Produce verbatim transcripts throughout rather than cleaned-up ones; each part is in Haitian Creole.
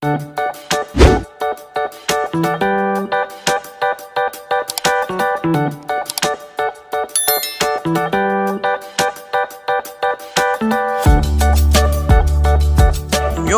Yon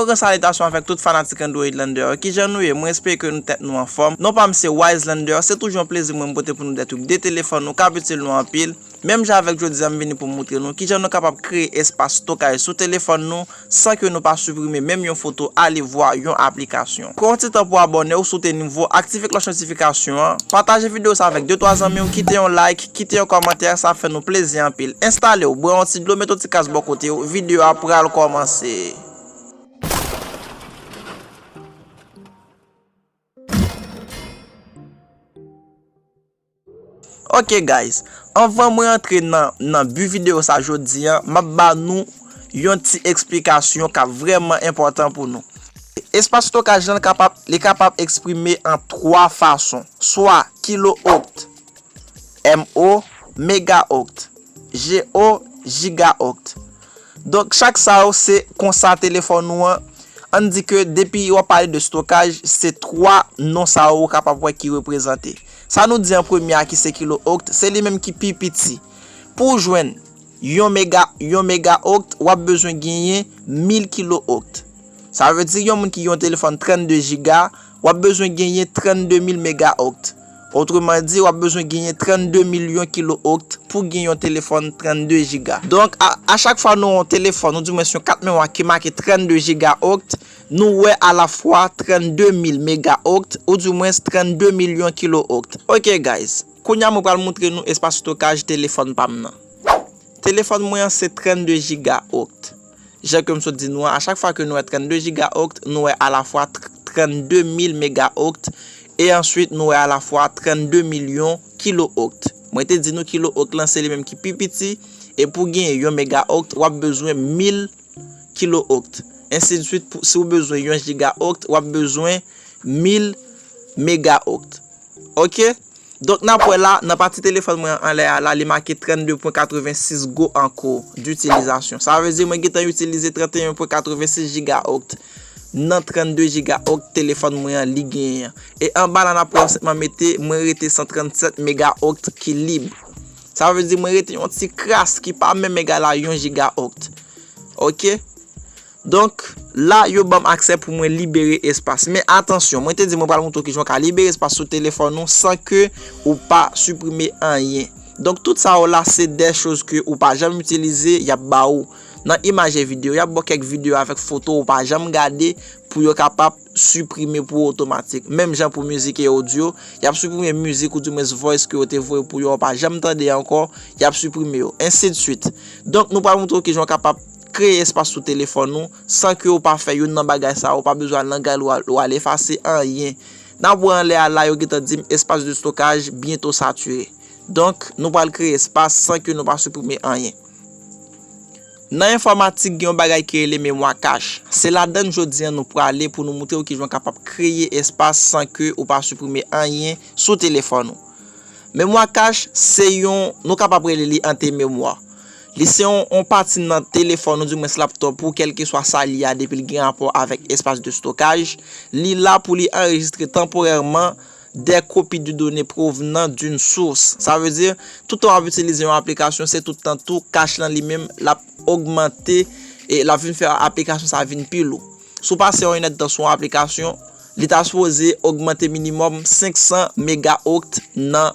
gran salitasyon avèk tout fanatik Android Lander. Kijan nou ye? Mwen espere ke nou tèt nou anfòm. Non pa m se Wise Lander. Se toujou yon plezi mwen pote pou nou de twik de telefòn nou k ap itil nou anpil. Menm jan avèk jodi a, m vini pou m moutre nou kijan nou kapab kreye espas stokaj sou telefòn nou san ke nou pa siprime menm yon foto, alevwa yon aplikasyon. Pran yon ti tan pou abòne w si w te nouvo, aktive klòch notifikasyon an, pataje videyo sa avèk de twa zanmi w, kite yon like, kite yon kòmantè, sa ap fè nou plezi anpil. Enstale w, bwè yon ti dlo, mete yon ti kas bò kote w, videyo a pral kòmanse. Ok guys, anvan mwen antre nan, nan bi videyo sa jodi a, m ap ba nou yon ti eksplikasyon k ap vrèman enpòtan pou nou. Espas stokaj lan kapab, li kapab eksprime an twa fason, swa kilo okt, M O, mega okt, G O, giga okt. Donk, chak sa yo se konsa telefòn ou an. Ann di ke depi w ap pale de stokaj, se twa non sa yo ou kapab wè ki reprezante. Sa nou di an premye a ki se kilo okt, se li menm ki pi piti. Pou w jwenn yon mega, yon mega okt, w ap bezwen genyen mil kilo okt. Sa vle di yon moun ki gen yon telefòn trannde jiga, w ap bezwen genyen trannde mil mega okt. Otreman di, w ap bezwen genyen trannde milyon kilo okt pou gen yon telefòn trannde jiga. Donk, a, a chak fwa nou wè yon telefòn, oudimwens yon kat memwa ki make trannde jiga okt, nou wè alafwa trannde mil mega okt, oudimwens trannde milyon kilo okt. Ok, guys, kounye a mwen pral moutre nou espas stokaj telefòn pa m nan. Telefòn mwen an se trannde jiga okt. Jan ke m sot di nou an, a chak fwa ke nou wè trannde jiga okt, nou wè alafwa tr-, trannde mil mega okt, e answit nou wè alafwa trannde milyon kilo okt. Mwen te di nou kilo okt lan se li menm ki pi piti, e pou genyen yon mega okt, w ap bezwen mil kilo okt. Ensidswit, pou, si w bezwen yon jiga okt, w ap bezwen mil mega okt. Ok? Donk, n ap wè la, nan pati telefòn mwen an anlè a la, li make trannde pwen katrevensis go anko ditilizasyon. Sa vle di mwen gentan itilize tranteyen pwen katrevensis jiga okt nan trannde jiga okt telefòn mwen an li genyen an. E anba la, n ap wè yo senpman mete, mwen rete san trannsèt mega okt ki lib. Sa vle di mwen rete yon ti kras ki pa menm egal a yon jiga okt. Ok? Donk, la, yo ban m aksè pou mwen libere espas. Men atansyon, mwen te di mwen pral moutre w kijan w ka libere espas sou telefòn ou san ke ou pa siprime anyen. Donk, tout sa yo la, se de choz ke ou pa janm itilize, y ap ba ou nan imaje videyo, y ap ba w kèk videyo avèk foto ou pa janm gade pou yo kapab siprime pou ou otomatik. Menm jan pou mizik e odyo, y ap siprime mizik oudimwens voice ke yo te voye pou yo, ou pa janm tande ankò, y ap siprime yo, ensidswit. Donk, nou pral moutre w kijan w kapab kreye espas sou telefòn ou san ke w pa fè youn nan bagay sa yo, w pa bezwen al nan galri w al, w al efase anyen. N ap wè anlè a la, yo gentan di m espas de stokaj byento satire. Donk, nou pral kreye espas san ke nou pa siprime anyen. Nan enfòmatik, gen yon bagay ki rele memwa kach. Se ladan l jodi a nou prale pou nou moutre w kijan w kapab kreye espas san ke ou pa siprime anyen sou telefòn ou. Memwa kach, se yon, nou kapab rele li ante memwa. Li se yon, yon pati nan telefòn ou, dimwens laptòp ou, kèlkeswa sa li ye a, depi l gen rapò avèk espas de stokaj. Li la pou li anrejistre tanporèman des copies de données provenant d'une source. Sa vle di, toutan w ap itilize yon aplikasyon, se toutan tou kach lan li menm, l ap ogmante e l ap vin fè aplikasyon sa vin pi lou. Si w pase yon inèdtan sou yon aplikasyon, li ta sipoze ogmante minimòm senk san mega okt nan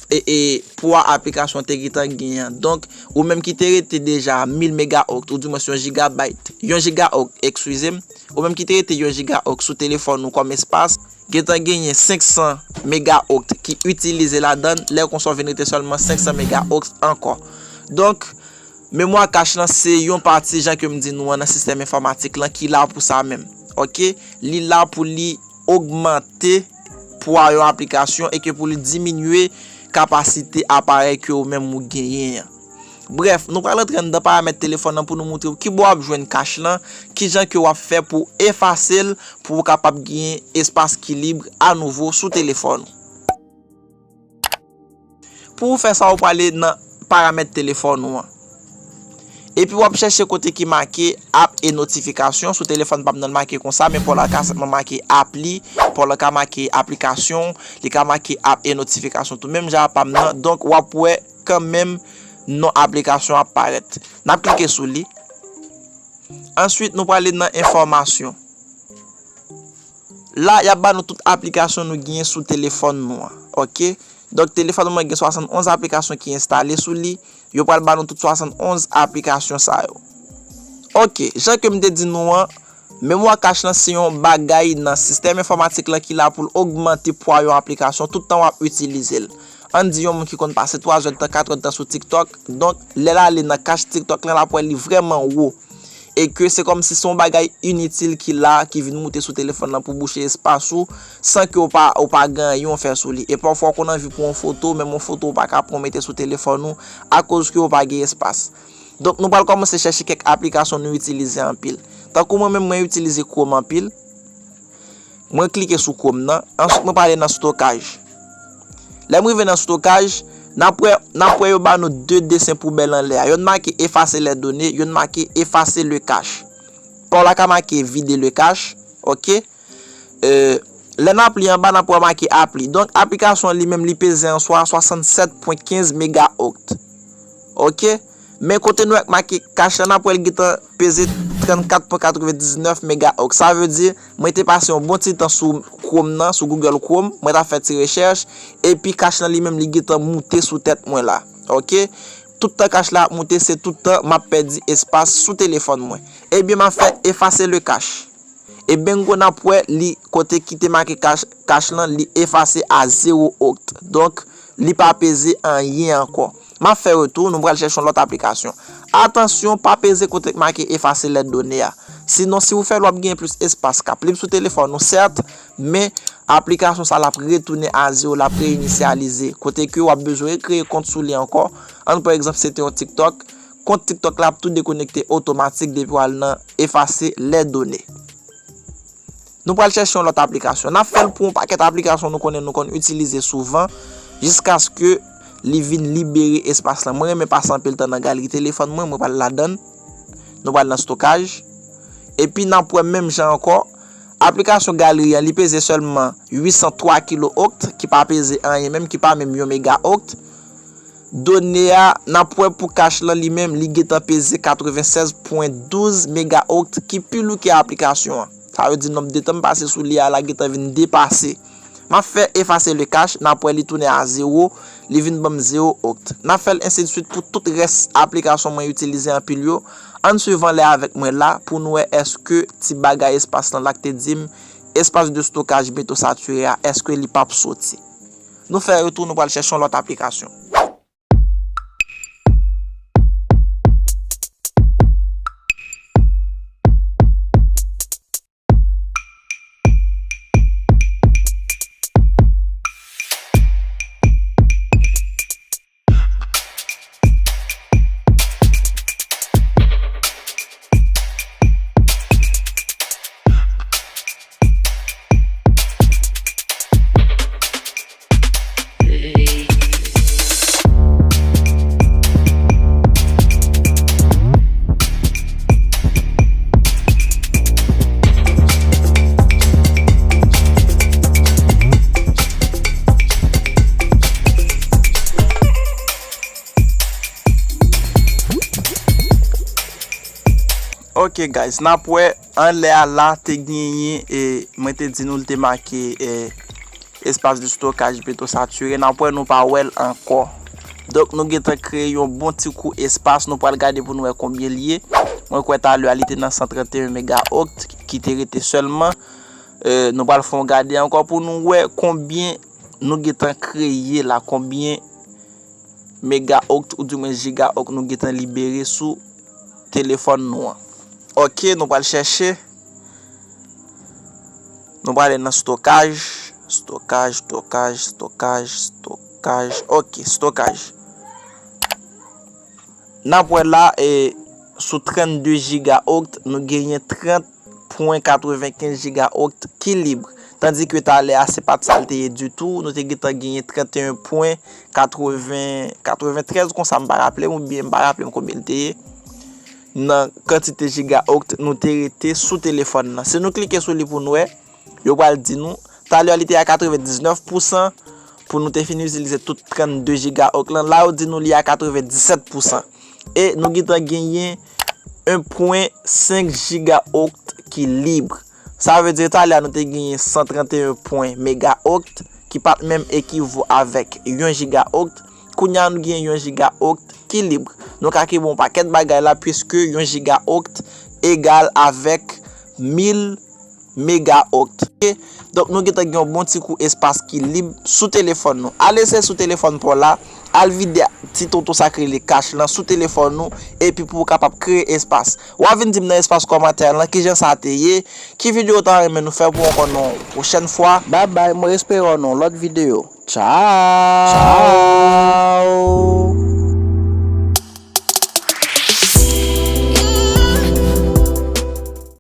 e, e, pwa aplikasyon te gentan genyen an. Donk, ou menm ki te rete deja mil mega okt, oudimwens yon jigabayt, yon jiga okt, eskize m, ou menm ki te rete yon jiga okt sou telefòn ou kòm espas, gentan genyen senk san mega okt ki itilize ladan l, lè konsa w vin rete sèlman senk san mega okt ankò. Donk, memwa kach lan se yon pati, jan ke m di nou an, nan sistèm enfòmatik lan ki la pou sa menm. Ok? Li la pou li ogmante pwa yon aplikasyon e ke pou li diminye kapasite aparèy ke ou menm ou genyen an. Brèf, nou pral rantre anndan paramèt telefòn nan pou nou moutre w kibò w ap jwenn kach lan, kijan ke w ap fè pou efase l, pou w kapab genyen espas ki lib anouvo sou telefòn ou. Pou w fè sa, ou prale nan paramèt telefòn ou an. Epi w ap chèche kote ki make app e notifikasyon. Sou telefòn pa m nan, l make konsa, men pa w la ka senpman make appli, pa w la ka make aplikasyon, li ka make app e notifikasyon tou menm jan a pa m nan. Donk, w ap wè kanmenm non aplikasyon ap parèt. N ap klike sou li. Answit, nou prale nan enfòmasyon. La, y ap ba nou tout aplikasyon nou genyen sou telefòn nou an. Oke? Donk, telefòn mwen gen swasannonz aplikasyon ki enstale sou li. Yo pral ba nou tout swasannonz aplikasyon sa yo. Oke, jan ke m te di nou an, memwa kach lan se yon bagay nan sistèm enfòmatik lan ki la pou l ogmante pwa yon aplikasyon tout tan w ap itilize l. Ann di yon moun ki konn pase twa zè d tan, kat è d tan sou TikTok, donk, lè l ale nan kach TikTok lan, l ap wè li vrèman wo. E ke se kòmsi se yon bagay initil ki la, ki vin moute sou telefòn lan pou bouche espas ou, san ke w pa, w pa gen anyen w fè sou li. E pafwa w konn anvi pran yon foto, menm yon foto w pa ka pran w mete sou telefòn ou, akoz ke w pa gen espas. Donk, nou pral kòmanse chèche kèk aplikasyon nou itilize anpil. Tankou mwen menm, mwen itilize Chrome anpil. Mwen klike sou Chrome nan, answit mwen prale nan stokaj. Lè m rive nan stokaj, n ap wè, n ap wè yo ba nou de desen poubèl anlè a. Yonn make effacer les données, yonn make effacer le cache. Pa w la ka make vider le cache, oke? E, lè n ap li anba, n ap wè make appli. Donk, aplikasyon an li menm, li peze an swa swasannsèt pwen kenz megaokt. Oke? Men kote nou wè k make kach lan, n ap wè l gentan peze trannkat pwen katrevendiznèf megaokt. Sa vle di, mwen te pase yon bon ti tan sou Chrome nan, sou Google Chrome, mwen t ap fè ti rechèch, epi kach lan li menm li gentan moute sou tèt mwen la. Oke? Tout tan kach la ap moute, se tout tan m ap pèdi espas sou telefòn mwen. Ebyen, m ap fè effacer le cache. E bengo, n ap wè li kote ki te make kach, kach lan, li efase a zewo okt. Donk, li pa peze anyen ankò. M ap fè retou, nou pral chèche yon lòt aplikasyon. Atansyon, pa peze kote k make effacer les données a. Sinon, si w fè l, w ap gen plis espas k ap lib sou telefòn ou, sèt, men aplikasyon sa l ap retounen a zewo, l ap reyinisyalize. Kote ke w ap bezwen rekreye kont sou li ankò. Ann pran egzanp, se te yon TikTok. Kont TikTok la ap tou dekonekte otomatik depi w al nan effacer les données. Nou pral chèche yon lòt aplikasyon. N ap fè l pou yon pakèt aplikasyon nou konnen nou konn itilize souvan, jiskaske li vin libere espas lan. Mwen renmen pase anpil tan nan galri telefòn mwen, mwen pral ladan l. Nou pral nan stokaj. Epi n ap wè menm jan ankò, aplikasyon galri an, li peze sèlman uit san twa kilo okt, ki pa peze anyen menm, ki pa menm yon megaokt. Done a, n ap wè pou kach lan li menm, li gentan peze katrevennsèz pwen douz megaokt, ki pi lou ke aplikasyon an. Sa vle di nonb de tan m pase sou li a la gentan vin depase. M ap fè effacer le cache, n ap wè li tounen a zewo, li vin ban m zewo okt. N ap fè l ensidswit pou tout rès aplikasyon mwen itilize anpil yo. Ann swiv anlè avèk mwen la pou nou wè èske ti bagay espas lan la k te di m, espace de stockage bientôt saturé a, èske li p ap soti. Nou fè retou, nou pral chèche yon lòt aplikasyon. Ok guys, n ap wè anlè a la te genyen, e, mwen te di nou l te make, e, espace de stockage bientôt saturé. N ap wè nou pa wè l ankò. Donk nou gentan kreye yon bon ti kou espas, nou pral gade pou nou wè konbyen l ye. Mwen kwè talè a li te nan san trannteyen megaokt ki te rete sèlman. E, nou pral fè yon gade ankò pou nou wè konbyen nou gentan kreye la, konbyen megaokt oudimwen jigaokt nou gentan libere sou telefòn nou an. Ok, nou pral chèche. Nou prale nan stokaj. Stokaj, stokaj, stokaj, stokaj. Ok, stokaj. N ap wè la, e, sou trannde jigaokt, nou genyen trant pwen katrevenkenz jigaokt ki lib. Tandike talè a, se pa t sa l te ye ditou. Nou te gentan genyen trannteyen pwen katreven, katreventrèz konsa, m pa raple m, oubyen m pa raple m konbyen l te ye. nan kantite gigaokt nou te rete sou telefòn nan. Si nou klike sou li pou n wè, yo pral di nou, talè a li te a katrevendiznèf pousan pou nou te fin itilize tout trannde gigaokt lan. La, yo di nou li a katrevendisèt pousan. E nou gentan genyen en pwen senk gigaokt ki lib. Sa vle di talè a nou te genyen san tranteyen pwen megaokt ki pa t menm ekivo avèk yon gigaokt. Kounye a nou genyen yon gigaokt ki lib. Nou ka kenbe yon pakèt bagay la piske yon gigaokt egal avèk mil megaokt. Oke? Donk nou gentan gen yon bon ti kou espas ki lib sou telefòn nou. Al eseye sou telefòn pa w la, al vide ti tonton sa k rele kach lan sou telefòn nou, epi pou w kapab kreye espas. W a vin di m nan espas kòmantè lan kijan sa te ye, ki videyo w ta renmen nou fè pou ankò nan yon pwochèn fwa. Babay, mwen espere w nan yon lòt videyo. Tchaw! Tchaw!